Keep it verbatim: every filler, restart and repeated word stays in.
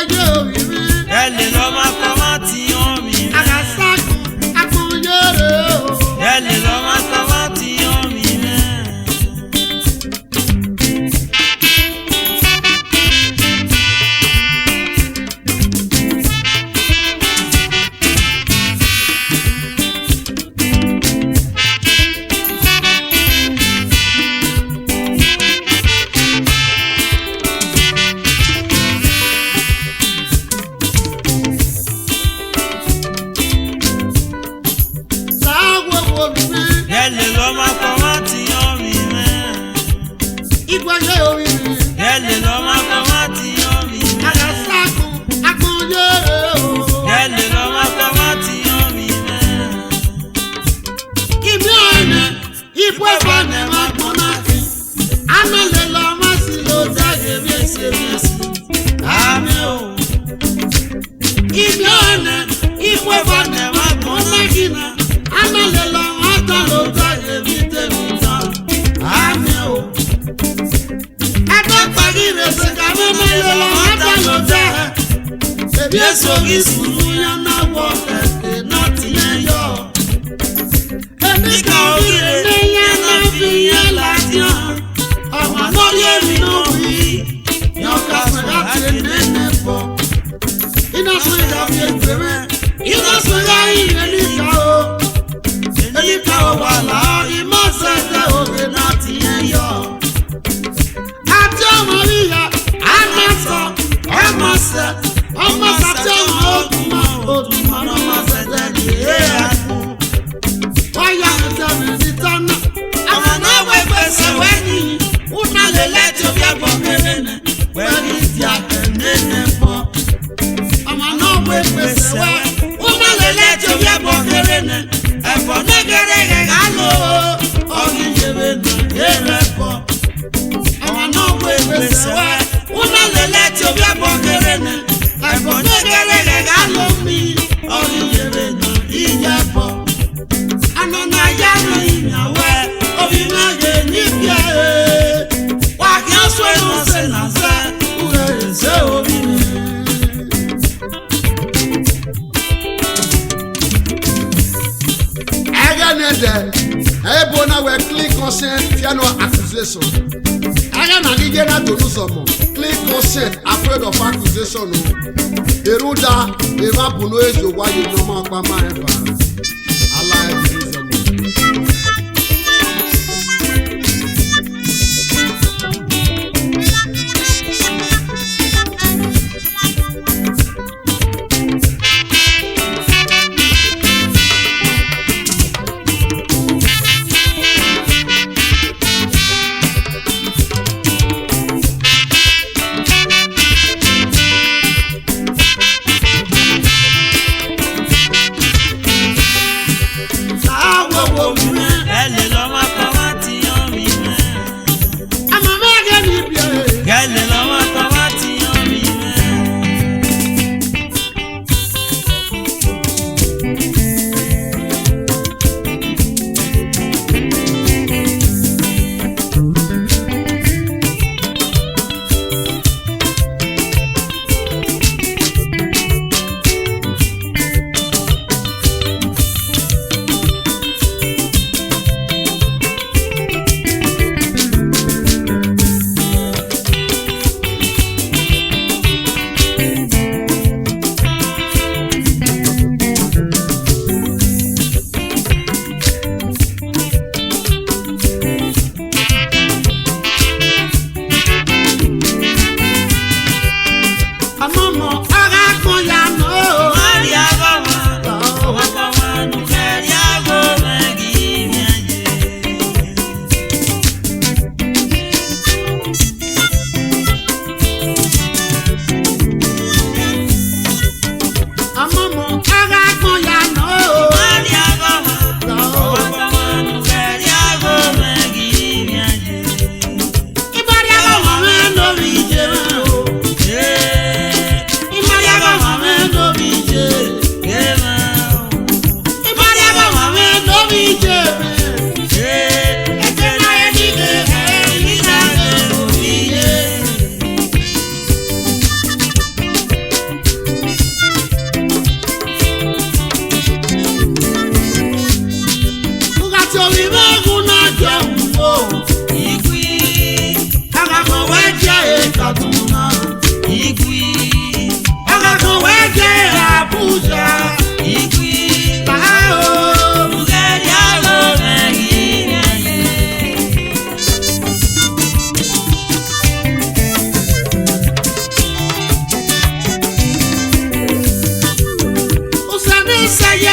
Ẹ lele ọmwa kọmwa tiọn vbe imẹ. Ẹ lele ọmwa kọmwa tiọn vbe imẹ. Ẹ lele ọmwa kọmwa tiọn vbe imẹ. Ẹ lele ọmwa kọmwa tiọn vbe imẹ. Ẹ lele ọmwa kọmwa tiọn vbe imẹ. Imiọn ẹnẹ, ibueva ne ẹmwẹ agbọn na khin, a na lele ọmwa si lodẹ ghe emwi esi emwi esi. Amẹn o. Imiọn ẹnẹ, ibueva ne ẹmwẹ agbọn na khin na, a na lele ọmwa ta lodẹ ghe emwi te emwi dan. Amẹn o. Ẹdẹ ọkpa ghi rre sẹ ka vbe na lele ọmwa ta lodẹ, emwi eso ghi sunu iran na wọ ẹke na tiẹn yọ. Enikaro ghi rre ne iran na fi iran ladian, ọmwa ne ọ rhie emwi ne ọ rhie, iran ka suẹn gha tie nene ẹbọ. I na suẹn gha viọ egbe mwẹ, I na suẹn gha rinmwian enikaro. Enikaro wa la, I ma zẹdẹ oghe na tiẹn yọ. A tie ọmwa vbe iya, a ma sẹ, ọ ma sẹ, ọ ma sẹ a tie ọmwa oduma, oduma ne ọ ma zẹdẹ rhie ra khin. Wa ya mwẹ zẹ mwẹ ni ta na, ọmwa ne ọ wegbe sẹ wẹ ni, u na lele ẹtin ovbi ẹbọ kherhe nẹ, wẹ ghi dia ẹmwẹ nene ẹbọ. Ọmwa ne ọ wegbe sẹ wẹ, u na lele ẹtin ovbi ẹbọ kherhe nẹ, ẹbọ ne ghereghe gha lo, ọ ghi ye vbe na ye rre ẹbọ. Ọmwa ne ọ wegbe sẹ wẹ, u na lele ẹtin ovbi ẹbọ kherhe nẹ, ẹbọ ne ghereghe gha lo mi, ọ ghi ye vbe na iye ẹbọ. Anana ya rẹn iyan wẹ, ovbi mwẹ ghe ni biẹ ẹre, wa khian suẹn ne ọ sẹ na zẹ, u ghẹ re zẹ ovbi mwẹ. Ẹghẹ nẹdẹ, ebo na wẹ clean conscience, fear no accusation. Ẹghẹ na ghi ye na donu zọmọ, clean conscience, afraid of accusation o. Erhunmwuda, evba bu ne ọ ye owa ye ne ọ ma ọkpa ma rẹn eva. Allah, ẹ donu zọmọ. Sir,